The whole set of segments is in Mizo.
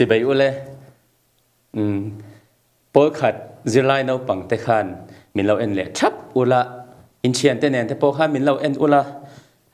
Chibai ule. Umm pawl khat zirlai naupang te khan min lo en leh thap ula, in thiante nen te pawh khan min lo en ula.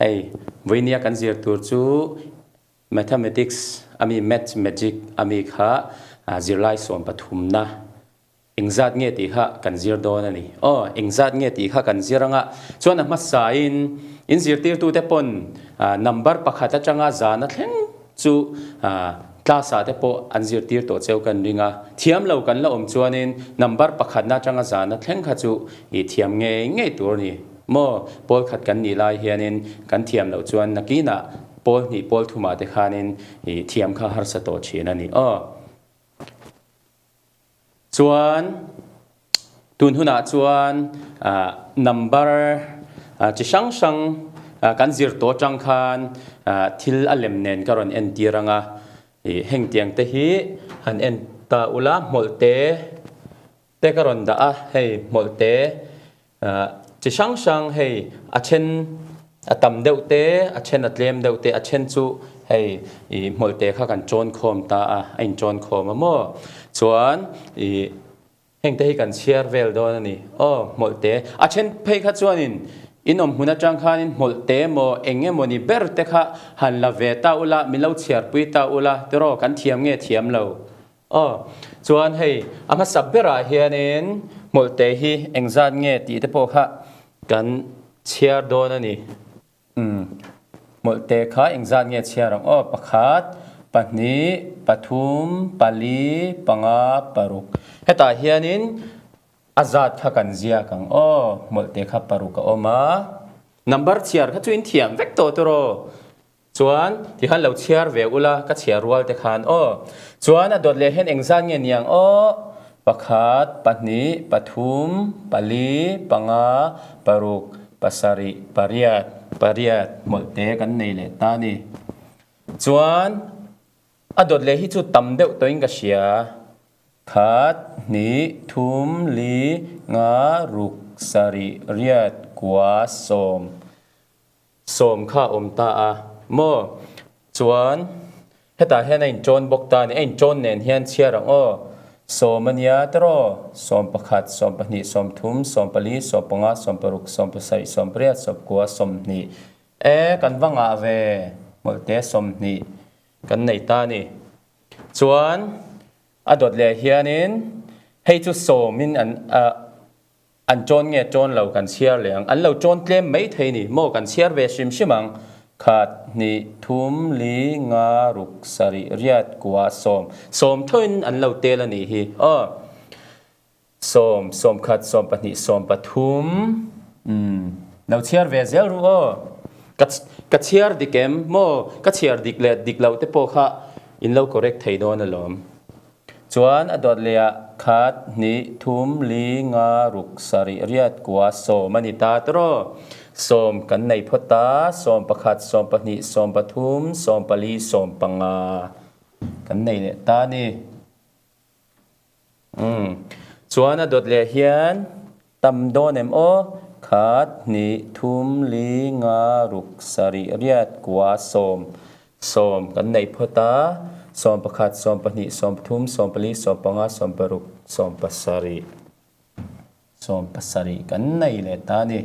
Hei vawinia kan zir tur chu Mathematics ami Maths Magic ami kha zirlai 13na Engzat nge tih kha kan zir dawn a ni. Aw, engzat nge tih kha kan zir anga chuan a hmasain in zirtirtute pawn number pakhat atanga zana thleng chu class ah te pawh an zirtir tawh cheu kan ring a. Thiam lo kan la awm chuanin number pakhatna atanga zana thleng kha chu i thiam ngei ngei tur a ni. Maw, pawl khat kan nih lai hianin kan thiam loh chuan nakinah pawl hnih pawl thumah te khanin i thiam kha harsa tawh thin a ni. Aw. Chuan tun hunah chuan number chi hrang hrang kan zir tawh atang khan thil a lem nen ka rawn entir ang a, heng tiang te hi han en ta ula hmawlh te te ka rawn dah a, hei hmawlh te Chi hrang hrang hei a then a tam deuh te, a then a tlem deuh te, a then chu hei i hmawlhte kha kan chawn khawm ta a, a inchawn khawm a maw? Chuan i hengte hi kan chhiar vel dawn a ni. Aw hmawlhte, a then phei kha chuanin in awm hmun atang khanin hmawlhte maw eng emaw ni ber te kha han la ve ta ula, min lo chhiarpui ta ula tiraw kan thiam nge thiam lo? Aw, chuan hei a hmasa berah hianin hmawlhte hi engzat nge tih te pawh kha kan chhiar dawn a ni. Umm, hmawlhte kha engzat nge chhiar ang aw? Pakhat, pahnih, pathum, pali, panga, paruk. Hetah hianin a zat kha kan ziak ang aw, hmawlhte kha paruk a awm a. Number chhiar kha chu in thiam vek tawh tawh. Chuan, ti khan lo chhiar ve ula, ka chhiar rual te khan aw. Chuan a dawt leh hian engzat nge niang aw? Pakhat, pahnih, pathum, pali, panga, paruk, pasarih, pariat, pariat hmawlh te kan nei leh ta ni. Chuan, a dawt leh hi chu tam deuh tawhin ka hria. Khat, hnih, thum, li, nga, ruk, sarih, riat, kua, sawm. Sawm kha a awm ta a maw? Chuan hetah hian a inṭawn bawk ta a ni. A inṭawn nen hian chhiar ang aw. Sawm a nia tiraw? 11, 12, 30, 14, 15, 16, 17, 18, 19, 20. E, kan va ngah ve hmawlhte 20 kan nei ta a ni. Chuan a dawt leh hianin hei chu sawmin an An ṭawn nge ṭawn lo kan chhiar leh ang. An lo ṭawn tlem mai thei ni maw kan chhiar ve hrim hrim ang. Khat, hnih, thum, li, nga, ruk, sarih, riat, kua, sawm. Sawm thoin an lo tel a nih hi. Aw. 10, 11, 12, 13. Umm. Lo chhiar ve zel ru aw. Ka ka chhiar dik em maw? Ka chhiar dik leh dik loh te pawh kha in lo correct thei dawn alawm. Chuan a dawt leh ah khat, hnih, thum, li, nga, ruk, sarih, riat, kua, 10 a ni ta tawh. 10 kan nei phawt ta, 11, 12, 13, 14, 15 kan nei leh ta a ni. Umm. Chuan a dawt leh hian tam dawn em aw? Khat, hnih, thum, li, nga, ruk, sarih, riat, kua, 10. 10 kan nei phawt a, 11, 12, 13, 14, 15, 16, 17, 17 kan nei leh ta a ni.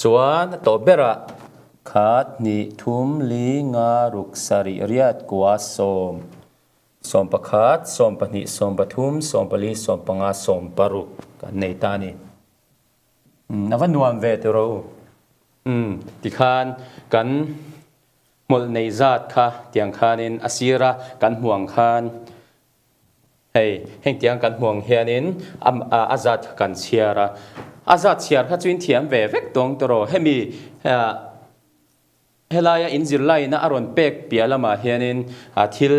Chuan a tawp berah khat, hnih, thum, li, nga, ruk, sarih, riat, kua, 10, 11, 12, 13, 14, 15, 16 kan nei ta a ni. A va nuam ve tiraw u. Umm tikhan kan hmawlh nei zat kha tiang khanin a sir a kan hmuang khan hei heng tiang kan hmuang hianin a a zat kha kan chhiar a, a zat chhiar kha chu in thiam ve vek tawng tiraw hemi helaia in zirlaina a rawn pek piah lamah hianin thil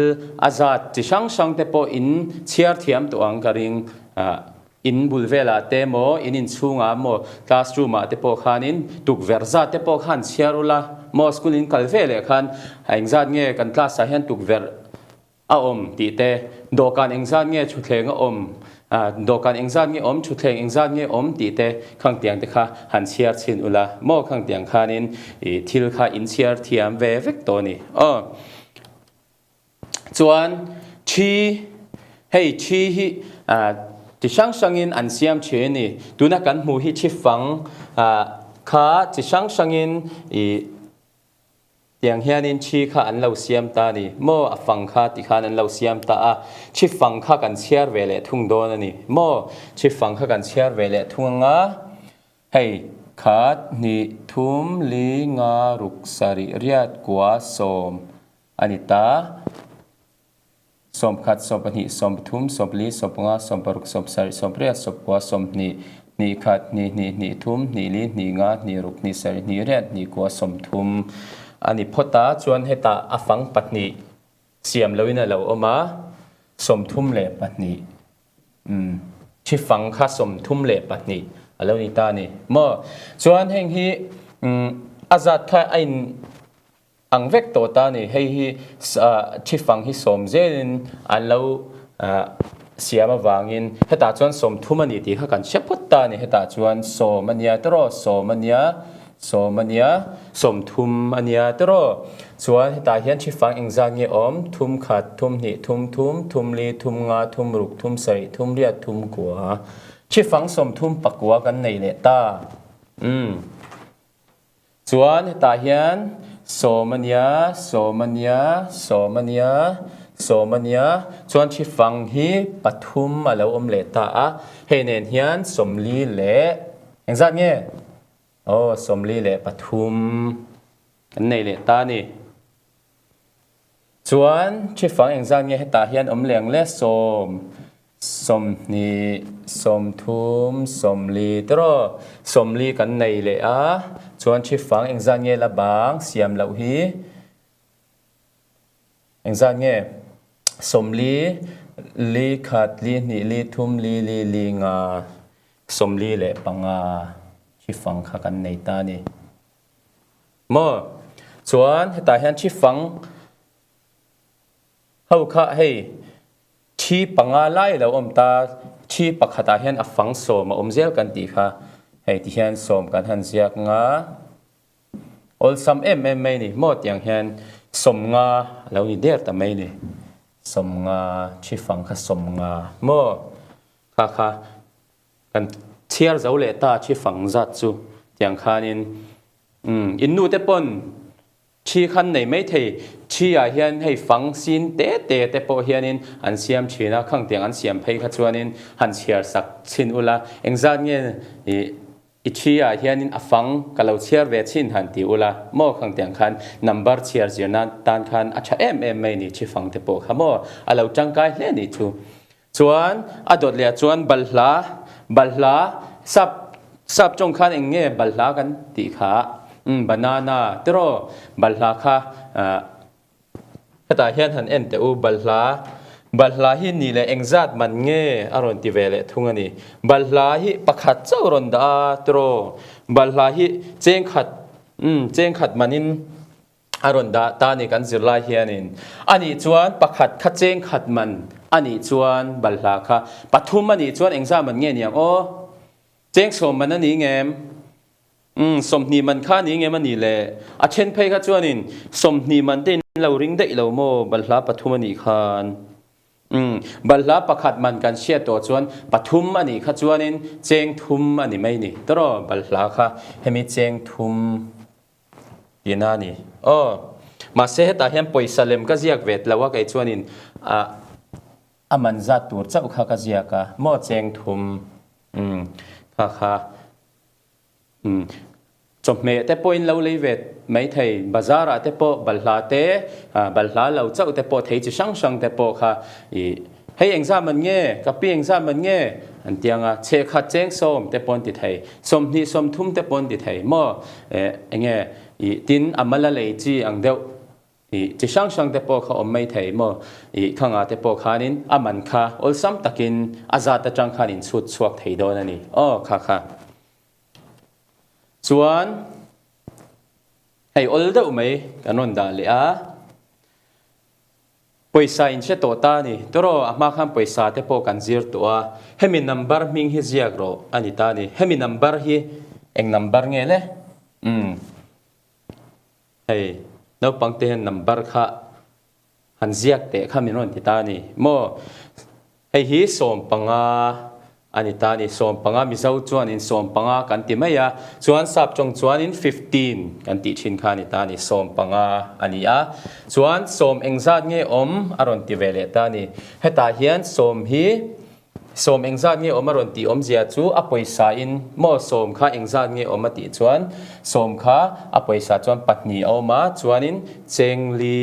a zat chi hrang hrang te pawh in chhiar thiam tawh ang ka ring. In bul velah te emaw, in inchhungah emaw, classroom ah te pawh khanin tukverh zat te pawh khan chhiar ula maw, school in kal ve leh khan engzat nge kan class ah hian tukverh a awm tih te, dawhkan engzat nge thutthleng a awm, dawhkan engzat nge awm, thutthleng engzat nge awm tih te khangtiang te kha han chhiar chhin ula maw, khangtiang khanin ih thil kha in chhiar thiam ve vek tawh a ni. Aw. Chuan Thi, hei thi hi chi hrang hrangin an siam thin a ni. Tuna kan hmuh hi thi fang kha chi hrang hrangin ih tiang hianin thi kha an lo siam ta a ni maw? A fang kha ti khan an lo siam ta a, thi fang kha kan chhiar ve leh thung dawn a ni maw? Thi fang kha kan chhiar ve leh thung anga hei khat hnih thum li nga ruk sarih riat kua sawm a ni ta. Sawmkhat, sawmpahnih, sawmpathum, sawmpali, sawmpanga, sawmparuk, sawmsarih, sawmpariat, sawmpakua, sawmhnih, hnihkhat, hnihhnih, hnihthum, hnihli, hnihngah, hnihruk, hnihsarih, hnihriat, hnihkua, sawmthum a ni phawt a, chuan hetah a fang pahnih siam loin a lo awm a, 32. Umm, thi fang kha 32 a lo ni ta a ni maw? Chuan heng hi umm a zat kha a in Ang vek tawh ta ni. Hei hi thi fang hi sawm zelin an lo siam avangin hetah chuan 30 a ni tih kha kan hre phawt ta a ni. Hetah chuan sawm a nia tiraw, sawm a nia, sawm a nia, 30 a nia tiraw. Chuan hetah hian thi fang engzat nge awm? Thum khat, thum hnih, thum thum, thum li, thum nga, thum ruk, thum sarih, thum riat, thum kua. Thi fang 39 kan nei leh ta. Umm. Chuan hetah hian sawm a nia, sawm a nia, sawm a nia, sawm a nia, chuan thi fang hi pathum a lo awm leh ta a, hei nen hian 40 leh engzat nge? Aw 43 kan nei leh ta a ni. Chuan thi fang engzat nge hetah hian awm leh ang le? Sawm, 20, 30, 40 tiraw? 40 kan nei leh a, chuan thi fang engzat nge la bang siam loh hi? Engzat nge? 40, li khat, li hnih, li thum, li li, li nga, 45 thi fang kha kan nei ta a ni. Maw? Chuan hetah hian thi fang ho kha hei thi panga lai lo awm ta, thi pakhatah hian a fang sawm a awm zel kan tih kha hei ti hian sawm kan han ziak nga awlsam em em mai ni maw tiang hian 50 a lo ni der ta mai ni 50 thi fang kha 50 maw kha kha Kan chhiar zo leh ta thi fang zat chu tiang khanin umm in nu te pawn thi khan nei mai thei thi ah hian hei fang sin te te te pawh hianin an siam thin a khang tiang an siam phei kha chuanin han chhiar sak chhin ula engzat nge ih i thi ah hianin a fang ka lo chhiar ve chhin han ti ula maw khang tiang khan number chhiar zir nan tan khan a tha em em mai ni thi fang te pawh kha maw a lo tangkai hle ni chu. Chuan a dawt leh ah chuan balhla, balhla, sap, sap tawng khan eng nge balhla kan tih kha, umm banana tiraw balhla kha ah hetah hian han en teh u balhla, balhla hi ni leh engzat man nge a rawn ti ve leh thung a ni. Balhla hi pakhat chauh rawn dah a tiraw, balhla hi chengkhat, umm chengkhat manin A rawn dah ta ni kan zirlai hianin a nih chuan pakhat kha cheng khat man a nih chuan balhla kha pathum a nih chuan engzah man nge niang aw? Cheng sawm man a ni ngem? Umm 20 man kha a ni ngem a nih le? A then phei kha chuanin 20 man te in lo ring daih lo maw balhla pathum a nih khan? Umm balhla pakhat man kan hriat tawh chuan pathum a nih kha chuanin cheng thum a ni mai ni tawraw balhla kha hemi cheng thum Tihna a ni. Aw. Mahse hetah hian pawisa lem ka ziak ve tlo a kei chuanin ah a man zat tur chauh kha ka ziak a maw cheng thum umm kha kha umm chawhmeh te pawhin lo lei ve mai thei bazar ah te pawh balhla te ah balhla lo chauh te pawh thei chi hrang hrang te pawh kha ih Hei engzah man nge? Ka pi engzah man nge? An ti ang a, chhehkhat cheng sawm te pawn ti thei, 20 30 te pawn ti thei maw? Eh, enge ih tin a mal a lei chi ang deuh ih chi hrang hrang te pawh kha awm mai thei maw? Ih khanga te pawh khanin a man kha awlsam takin a zat atang khan in chhut chhuak thei dawn a ni. Aw kha kha. Chuan hei awl deuh mai kan rawn dah leh a. Pawisa in hre tawh ta a ni. Tawraw, a hma khan pawisa te pawh kan zir tawh a, hemi number hming hi ziak rawh a ni ta a ni. Hemi number hi eng number nge le? Umm, hei naupang te hian number kha Han ziak teh kha min rawn ti ta a ni maw? Hei hi 15 a ni ta a ni. 15 Mizo chuanin 15 kan ti mai a, chuan sap tawng chuanin 15 kan tih thin kha a ni ta a ni. 15 a ni a, chuan sawm engzat nge awm a rawn ti ve leh ta a ni. Hetah hian sawm hi Sawm engzat nge awm a rawn tih awmzia chu a pawisa in maw sawm kha engzat nge awm a tih chuan sawm kha a pawisa chuan pahnih a awm a chuanin chengli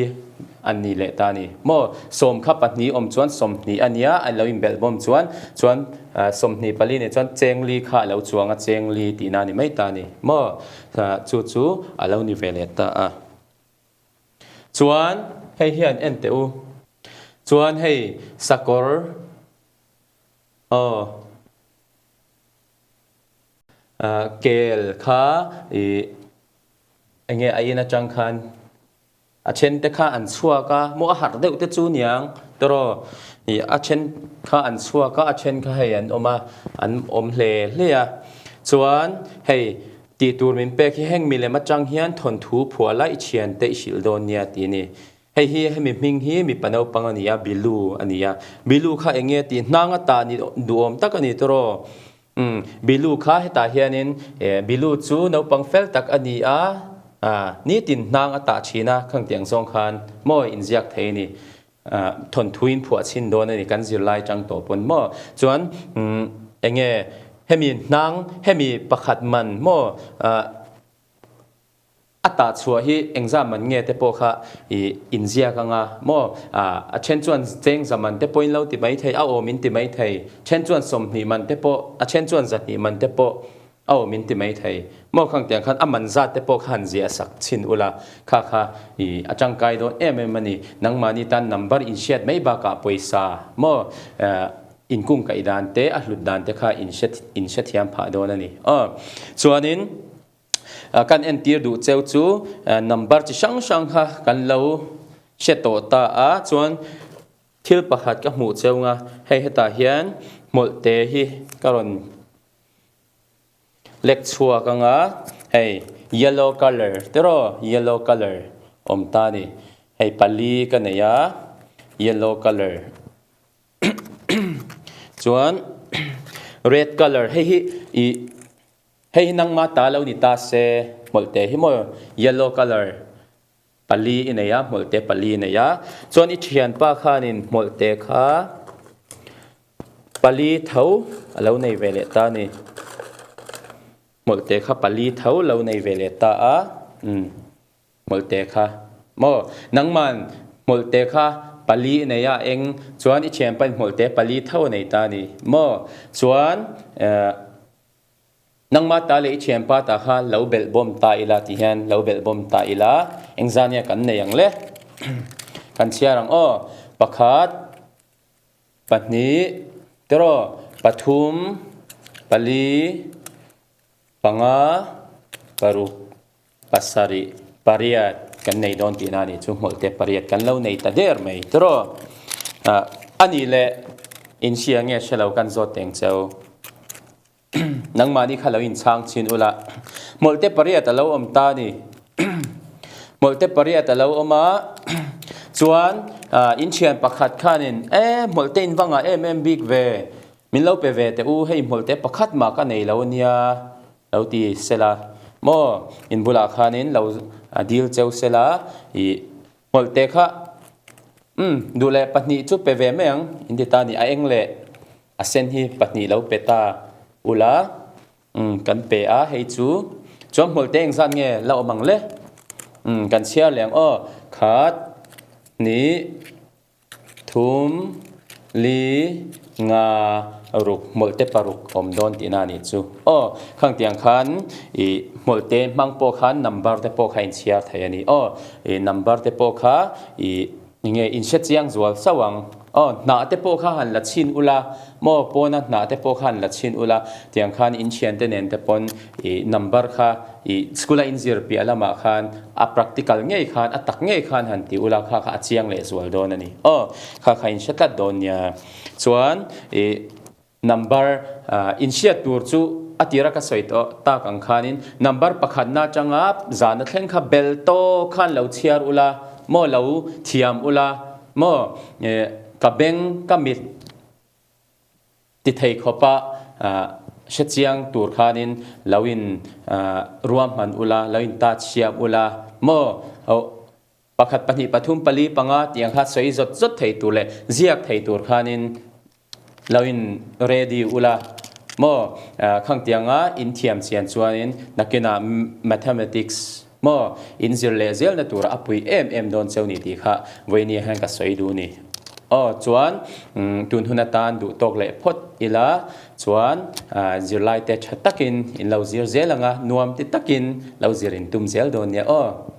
a ni leh ta a ni maw sawm kha pahnih awm chuan 20 a nia a lo inbelh bawm chuan chuan 24 nih chuan chengli kha a lo chuang a chengli tihna a ni mai ta a ni maw chu chu a lo ni ve leh ta a. Chuan hei hian en teh u. Chuan hei sakawr aw kel kha i enge a in atang khan a then te kha an chhuak a maw a harh deuh te chu niang tawraw i a then kha an chhuak a a then kha hei an awm a an awm hle hle a chuan hei Tih tur min pek hi heng milem atang hian thawnthu phuah la i thian te i hrilh dawn nia tih a ni. Hei hi hemi hming hi mipa naupang a ni a, Bilu a ni a. Bilu kha eng nge tih hnang a tah ni duhawm tak a ni tawraw? Umm, Bilu kha hetah hianin eh Bilu chu naupang fel tak a ni a, ah nitin hnang a tah thin a, khang tiang zawng khan maw inziak thei a ni. Ah thawnthu in phuah chhin dawn a ni kan zirlai tang tawh pawn maw chuan umm eng nge hemi hnang hemi pakhat man maw ah a tah chhuah hi engzah man nge te pawh kha ih inziak anga maw ah a then chuan cheng za man te pawhin lo ti mai thei a awm in ti mai thei then chuan 20 man te pawh a then chuan 200 man te pawh Aw min ti mai thei. Maw khang tiang khan a man zat te pawh kha han ziah sak chhin ula, kha kha i a tangkai dawn em em a ni. Nangmahni tan number in hriat mai bakah pawisa maw in kung kaih dan te a hlut dan te kha in hre in hrethiam phah dawn a ni. Aw chuanin kan entir duh cheu chu number chi hrang hrang kha kan lo hre tawh ta a, chuan thil pakhat ka hmuh cheu nga hei hetah hian hmawlh te hi ka rawn Lek chhuak anga hei yellow colour tiraw yellow colour awm ta ni hei pali ka nei a yellow colour chuan red colour hei hi ih hei hi nangma ta lo ni ta se hmawlh te hi maw yellow colour pali i nei a hmawlh te pali i nei a chuan i thianpa khanin hmawlh te kha Pali tho a lo nei ve leh ta a ni. Hmawlhte kha pali tho lo nei ve leh ta a, umm hmawlhte kha maw nangman hmawlhte kha pali i nei a eng chuan i thianpain hmawlhte pali tho a nei ta a ni maw chuan eh nangma ta leh i thianpa ta kha lo belh bawm ta ila ti hian lo belh bawm ta ila engzania kan nei ang le kan chhiar ang aw pakhat Pahnih, tiraw, pathum, pali, panga, paruk, pasarih, pariat kan nei dawn tihna a nih chu hmawlhte pariat kan lo nei ta der mai tiraw. A nih leh inhria nge hre lo kan zawt teng cheu. Nangmahni kha lo inchhang chin ula. Hmawlhte pariat a lo awm ta a ni. Hmawlhte pariat a lo awm a, chuan in thian pakhat khanin e hmawlhte in va ngah em em bik ve, min lo pe ve teh u, hei hmawlhte pakhat mah ka nei lo ania lo ti sela maw in bulah khanin lo dil cheu sela i hmawlhte kha umm duh leh pahnih chu pe ve mai ang in ti ta a ni, a eng leh A sen hi pahnih lo pe ta ula, umm kan pe a hei chu. Chuan hmawlhte engzat nge la awm ang le? Umm kan chhiar leh ang aw. Khat, hnih, thum, li, nga, ruk, hmawlhte paruk awm dawn tihna a nih chu. Aw, khang tiang khan ih hmawlhte hmang pawh khan number te pawh kha a inchhiar thei a ni. Aw, ih number te pawh kha ih Enge in hre chiang zual sauh ang. Aw, hnah te pawh kha han la chhin ula, maw pawna hnah te pawh kha han la chhin ula, tiang khan in thiante nen te pawn ih number kha ih school a in zir piah lamah khan a practical ngei khan a tak ngei khan han ti ula kha kha a chiang leh zual dawn a ni. Aw, kha kha in hre tlat dawn nia. Chuan ih. Number inhriat tur chu a tira ka sawi tawh tak ang khanin number pakhatna atanga zana thleng kha bel tawk khan lo chhiar ula maw lo thiam ula. Maw ka beng ka mit ti thei khawpa hrechiang tur khanin lo in ruahman ula, lo in tat siam ula maw. Pakhat, pahnih, pathum, pali, panga tih ang kha sawi zawt zawt thei tur leh ziak thei tur khanin lo in ready ula maw? Khang tianga in thiam chian chuanin nakinah mathematics maw in zir leh zelna tura a pui em em dawn cheu ni tih kha vawinia hian ka sawi duh ni. Aw chuan tun hun atan duh tawk leh phawt ila chuan zirlaite tha takin in lo zir zel anga nuam ti takin lo zir in tum zel dawn nia aw.